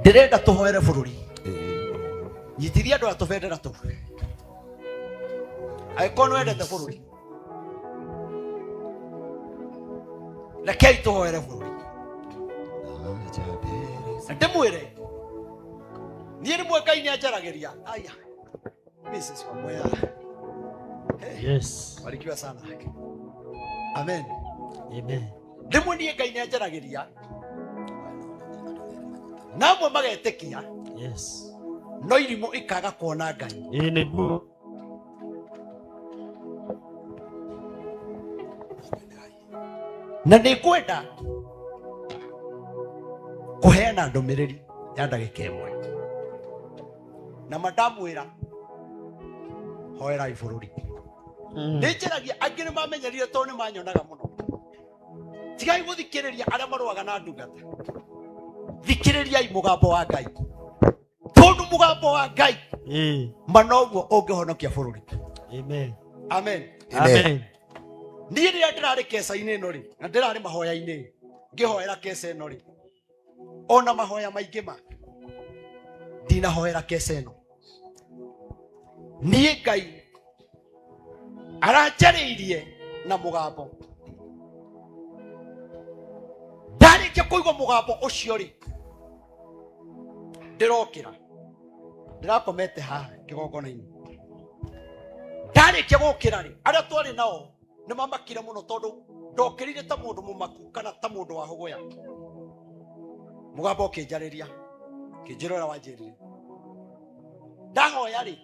Ndĩrenda tũhoere bũrũri. Nyitithia andũ aya tũbendera tũu. Angĩkorwo nĩ wendete bũrũri, rekei tũhoere bũrũri. Na ndĩmwĩre niĩ rĩmwe Ngai nĩ anjaragĩria. Aya, Mrs. Wamwea. Yes. Barikiwa sana. Amen. Amen. Rĩmwe niĩ Ngai nĩ anjaragĩria na amwe magetĩkia Yes. no irimũ ikaga kuona Ngai. Ĩĩ nĩguo. Na nĩ ngwenda kũheana ndũmĩrĩri ya ndagĩka ĩmwe na mandamwĩra hoerai bũrũri. Nĩ njaragia angĩ nĩ mamenyerire tondũ nĩ manyonaga mũno. Tigai gũthikĩrĩria arĩa marũaga na ndungata, thikĩrĩriai mũgambo wa Ngai, tondũ mũgambo wa Ngai Ĩĩ. ma noguo ũngĩhonokia bũrũri. Amen. Amen. Amen. Niĩ rĩrĩa ndĩrarĩ keca-inĩ ĩno rĩ, na ndĩrarĩ mahoya-inĩ ngĩhoera keca ĩno rĩ, ona mahoya maingĩ ma ndinahoera keca ĩno. Niĩ Ngai aranjarĩirie na mũgambo. Ndarĩkia kũigua mũgambo ũcio rĩ, ndĩrokĩra, ndĩrakomete haha kĩgongona-inĩ. Ndarĩkia gũkĩra rĩ, arĩa twarĩ nao nĩ mamakire mũno tondũ ndokĩrire ta mũndũ mũmaku kana ta mũndũ wa hũgũya. Mũgambo ũkĩnjarĩria, ũkĩnjĩra ũrĩa wanjĩrire. Ndahoya rĩ,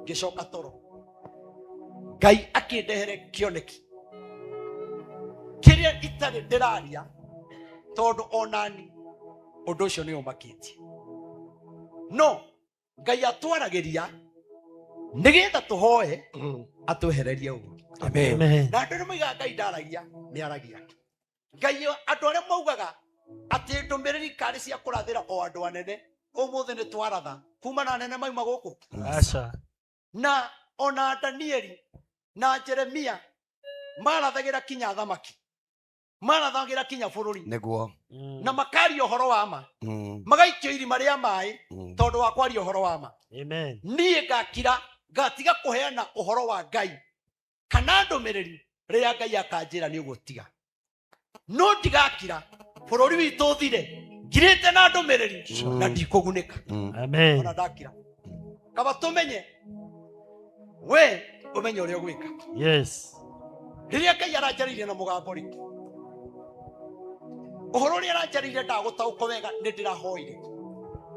ngĩcoka toro. Ngai akĩndehere kĩoneki kĩrĩa itarĩ ndĩraria tondũ onani ũndũ ũcio nĩ ũmakĩtie. No Ngai atwaragĩria nĩgetha tũhoe atwehererie ũguo. Amen. Amen. Na andũ nĩ moigaga Ngai ndaragia, nĩ aragia. Ngai andũ arĩa maugaga atĩ ndũmĩrĩri karĩ cia kũrathĩra o andũ anene, ũmũthĩ nĩ twaratha kuma na anene mauma gũkũ. Aca. Na ona Danieli na Jeremia marathagĩra kinya thamaki, marathagĩra kinya bũrũri, Nĩguo. na makaria ũhoro wa ma, magaikio irima rĩa maĩ tondũ wa kwaria ũhoro wa ma. Amen. Niĩ ngakira ngatiga kũheana ũhoro wa Ngai kana ndũmĩrĩri rĩrĩa Ngai akanjĩra nĩ ũgũtiga, no ndigakira bũrũri witũ ũthire ngirĩte na ndũmĩrĩri na ndikũgunĩka. Amen. Ona ndakira, kaba tũmenye we ũmenye ũrĩa ũgwĩka. Yes. Rĩrĩa Ngai aranjarĩirie na mũgambo rĩ, ũhoro ũrĩa aranjarĩirie ndagũtaũkwo wega nĩ ndĩrahoire.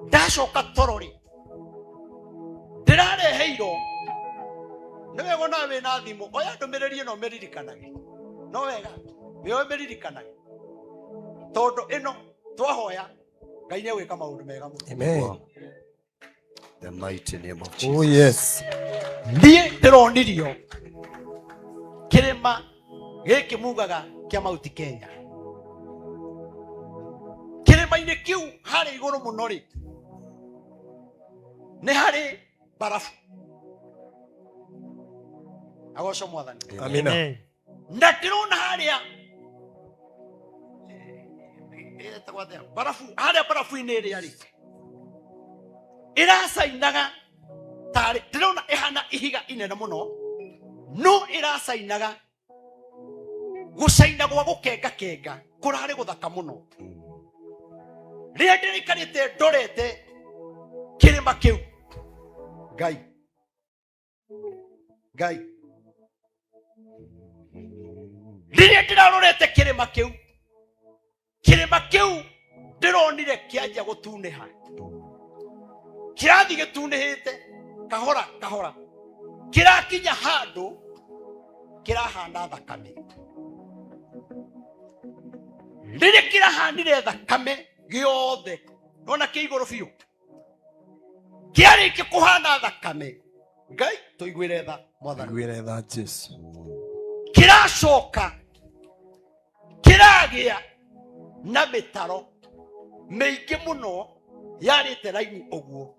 Ndacoka toro rĩ, ndĩrareheirwo nĩ wega onawe wĩna thimũ, oya ndũmĩrĩri ĩno ũmĩririkanage. No wega wĩoe ũmĩririkanage, tondũ ĩno twahoya Ngai nĩ egwĩka maũndũ mega mũno. Amen. The mighty name of Jesus. Oh yes. Niĩ ndĩronirio kĩrĩma gĩkĩ mugaga kĩa Mount Kenya. Kĩrĩma-inĩ kĩu harĩ igũrũ mũno rĩ, nĩ harĩ barafu. Agoco Mwathani. Amina. Amen. Na ndĩrona harĩa ĩtagwo atĩa? Barafu, harĩa barafu-inĩ ĩrĩa rĩ, ĩracainaga tarĩ, ndĩrona ĩhana ihiga inene mũno, no ĩracainaga gũcaina gwa gũkengakenga kũrarĩ gũthaka mũno. Rĩrĩa ndĩraikarĩte ndorete kĩrĩma kĩu, Ngai, Ngai, rĩrĩa ndĩrarorete kĩrĩma kĩu, kĩrĩma kĩu ndĩronire kĩanjia gũtunĩha, kĩrathiĩ gĩtunĩhĩte kahora kahora, kĩrakinya handũ kĩrahana thakame. Rĩrĩa kĩrahanire thakame gĩothe, nona kĩ igũrũ biũ, kĩarĩkia kũhana thakame, Ngai tũiguĩre tha Mwathani. Iguĩre tha Jesu. Kĩracoka kĩragĩa na mĩtaro mĩingĩ mũno yarĩte raini ũguo.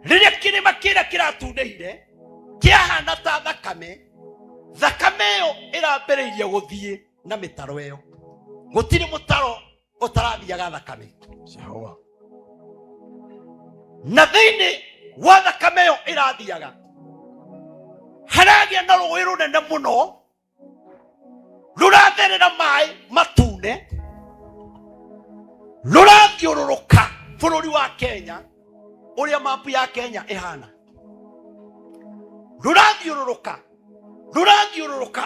Rĩrĩa kĩrĩma kĩrĩa kĩratunĩhire kĩahana ta thakame, thakame ĩyo ĩrambĩrĩirie gũthiĩ na mĩtaro ĩyo. Gũtirĩ mũtaro ũtarathiaga thakame. Jehova. Na thĩinĩ wa thakame ĩyo ĩrathiaga haragĩa na rũĩ rũnene mũno rũratherera maĩ matune, rũrathiũrũrũka bũrũri wa Kenya ũrĩa mapu ya Kenya ĩhana. Rũrathiũrũrũka, rũrathiũrũrũka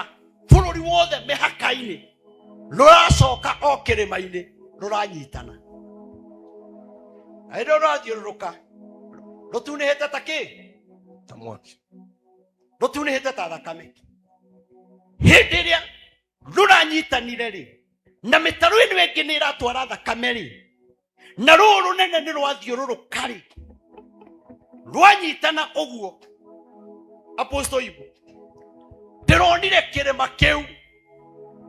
bũrũri wothe mĩhaka-inĩ, rũracoka o kĩrĩma-inĩ rũranyitana. Na hĩndĩ ĩyo rũrathiũrũrũka rũtunĩhĩte ta kĩ? Ta mwaki. Rũtunĩhĩte ta thakame. Hĩndĩ ĩrĩa rũranyitanire rĩ, na mĩtaro ĩno ĩngĩ nĩ ĩratwara thakame rĩ, na rũũ rũnene nĩ rwathiũrũrũka rĩ, rwanyitana ũguo. Apostle Ibu, ndĩronire kĩrĩma kĩu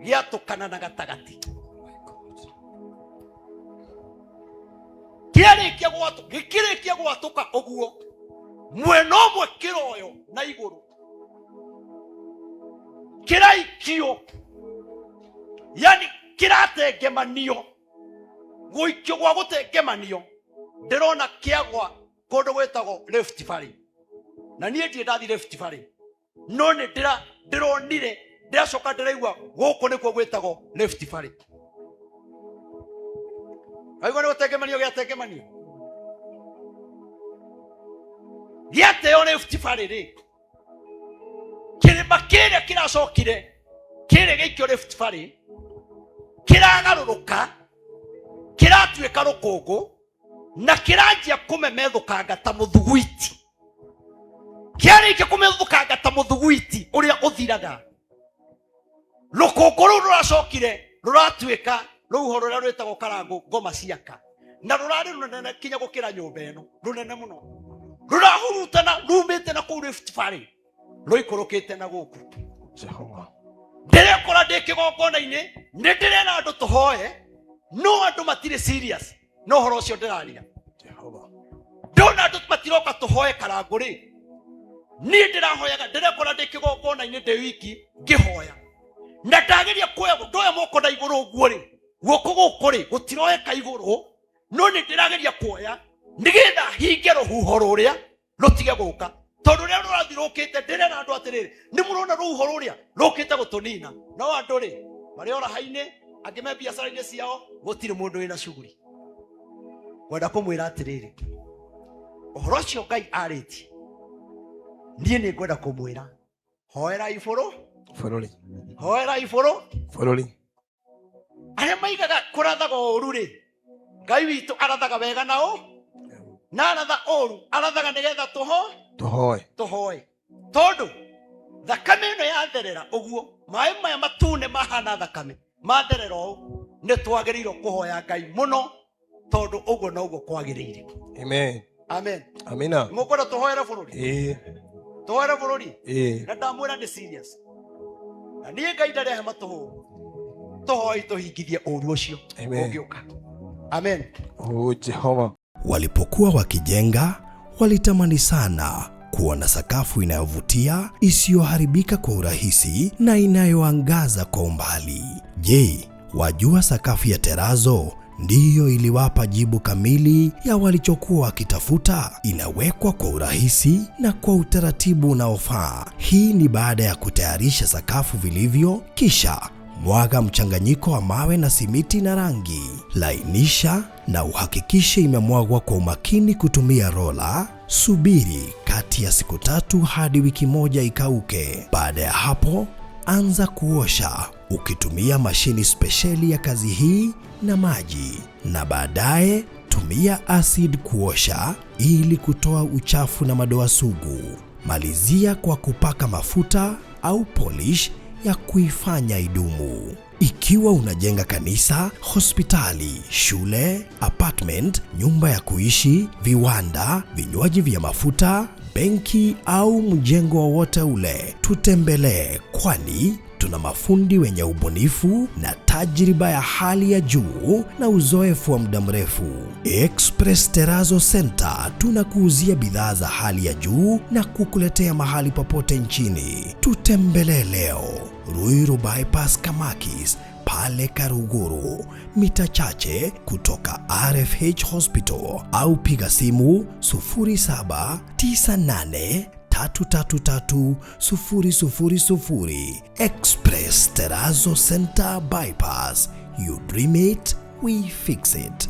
gĩatũkana na gatagatĩ. Kĩarĩkia gwatũka, gĩkĩrĩkia gwatũka ũguo, mwena ũmwe kĩroyo na igũrũ kĩraikio, yani kĩratengemanio, gũikio gwa gũtengemanio. Ndĩrona kĩagwa kũndũ gwĩtagwo Rift Valley, na niĩ ndirĩ ndathiĩ Rift Valley, no nĩ ndĩronire, ndĩracoka ndĩraigua gũkũ nĩkuo gwĩtagwo Rift Valley. Waigua nĩ gũtengemanio gĩatengemanio, gĩateo Rift Valley rĩ, kĩrĩma kĩrĩa kĩracokire kĩrĩa gĩikio Rift Valley kĩragarũrũka, kĩratuĩka rũkũngũ na kĩranjia kũmemethũkanga ta mũthuguiti. Kĩarĩkia kũmethũkanga ta mũthuguiti ũrĩa ũthiraga, rũkũngũ rũu rũracokire rũratuĩka rũhuho rũrĩa rwĩtagwo karangũ ngoma ciaka, na rũrarĩ rũnene kinya gũkĩra nyũmba ĩno, rũnene mũno, rũrahurutana rumĩte na kũu Rift Valley rũikũrũkĩte na gũkũ. Jehova. Ndĩrekora ndĩ kĩgongona-inĩ, nĩ ndĩrera andũ tũhoe, no andũ matirĩ serious no ũhoro ũcio ndĩraria. Jehova. Ndona andũ matiroka tũhoe karangũ rĩ, niĩ ndĩrahoyaga, ndĩrekora ndĩ kĩgongona-inĩ ndĩ wiki ngĩhoya, na ndageria kuoya, ndoya moko na igũrũ ũguo rĩ, guoko gũkũ rĩ gũtiroeka igũrũ, no nĩ ndĩrageria kuoya nĩgetha hinge rũhuho rũrĩa rũtige gũka, tondũ rũrĩa rũrathiĩ rũkĩte. Ndĩrera andũ atĩrĩrĩ, nĩ mũrona rũhuho rũrĩa rũkĩte gũtũnina, no andũ rĩ marĩ o raha-inĩ, angĩ me biacara-inĩ ciao, gũtirĩ mũndũ wĩna shughuli. Ngwenda kũmwĩra atĩrĩrĩ, ũhoro ũcio Ngai arĩtie, niĩ nĩ ngwenda kũmwĩra, hoera ibũrũ, Bũrũri. hoera ibũrũ. Bũrũri. Arĩa maigaga kũrathaga ũũru rĩ, Ngai witũ arathaga wega nao, na aratha ũũru arathaga nĩgetha Tũhoe. tũhoe, tondũ thakame ĩno yatherera ũguo, maĩ maya matune mahana thakame matherera ũũ, nĩ twagĩrĩirwo kũhoya Ngai mũno, tondũ ũguo noguo kwagĩrĩire. Amen. Amen. Amina. Mũkwenda tũhoere bũrũri? Ĩĩ. Tũhoere bũrũri? Ĩĩ. Na ndamwĩra nĩ serious, na niĩ Ngai ndarehe matũhũhũ, tũhoe tũhingithie ũũru ũcio Amen. ũngĩũka. Amen. Oh, Jehova. Walipokuwa wakijenga, walitamani sana kuona sakafu inayovutia, isiyoharibika kwa urahisi na inayoangaza kwa umbali. Je, wajua sakafu ya terazo ndiyo iliwapa jibu kamili ya walichokuwa wakitafuta? Inawekwa kwa urahisi na kwa utaratibu unaofaa. Hii ni baada ya kutayarisha sakafu vilivyo, kisha mwaga mchanganyiko wa mawe na simiti na rangi. Lainisha na uhakikishe imemwagwa kwa umakini kutumia rola. Subiri kati ya siku 3 hadi wiki 1 ikauke. Baada ya hapo, anza kuosha ukitumia mashini spesheli ya kazi hii na maji, na baadaye tumia acid kuosha ili kutoa uchafu na madoa sugu. Malizia kwa kupaka mafuta au polish ya kuifanya idumu. Ikiwa unajenga kanisa, hospitali, shule, apartment, nyumba ya kuishi, viwanda, vinywaji vya mafuta, benki au mjengo wowote ule, tutembelee, kwani tuna mafundi wenye ubunifu na tajriba ya hali ya juu na uzoefu wa muda mrefu. Express Terrazzo Center tunakuuzia bidhaa za hali ya juu na kukuletea mahali popote nchini. Tutembelee leo, Ruiru Bypass, Kamakis, pale Karuguru, mita chache kutoka RFH Hospital, au piga simu 0798 333 000. Express Terrazzo Center Bypass. You dream it, we fix it.